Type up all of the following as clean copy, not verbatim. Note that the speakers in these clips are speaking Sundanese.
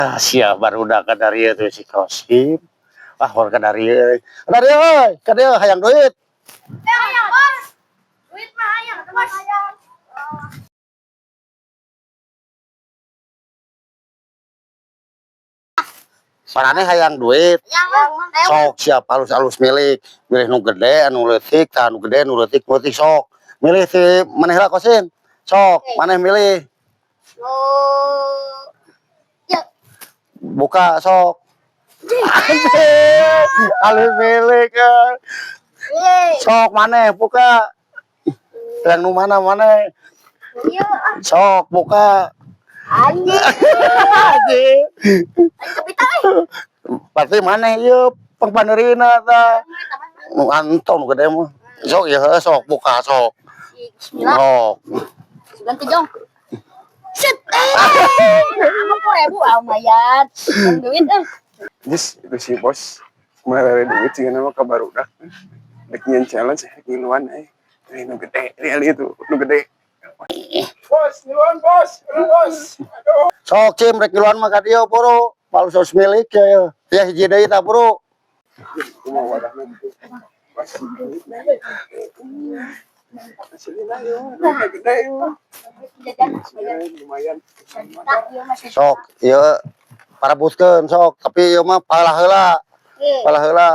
Ah, sia barudak ka dieu tuh si Kosim. Ah, warga dari euy. Ka dieu euy, ka dieu hayang duit. Eh, hayang, Bos. Duit mah hayang, Bos. Maraneh hayang duit. Hayang, Bos. Sok siap alus-alus milik. Milih nu gede, anu leutik, tah anu gede, nu leutik, nu leutik sok. Milih si maneh lah, Kosim. Sok, maneh milih. Oh. Ya. Buka sok. Anjing, alus milik. Eh. Yeay. Sok maneh buka. Yang nu mana maneh? Iya. Sok buka. Anjing. Anjing. Aing kebita euy. Berarti maneh ieu pangpaneurina tah. Nu anton nu gede mah. Sok ya heuh, sok buka sok. Bismillah. Sok. Sugan teh jong. Set. 50.000, ah, lumayan. Duit eh. Jis, itu si bos mere duit sih nama ka barudak. Dek nyieun challenge rek ngiluan euy. Eh, nu gede, real itu, nu gede. Bos, ngiluan bos, aduh bos. Aduh. Sok cim rek ngiluan mah ka dieu buru. Palus harus milik ya. Ya, ya hiji deui tah buru. Kumaha wadahna gitu. Bos. Sini lah yo, nu gede yo. Jajan. Ya, lumayan. Tak ieu mah. Sok ieu parabutkeun sok, tapi ieu mah palah heula. Palah heula.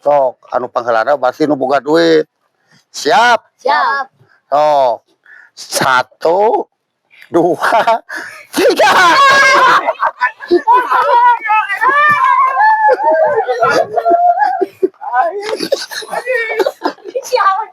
Sok anu pangheulana pasti nu boga duit. Siap. Siap. Sok. Satu, dua, tiga. Siap.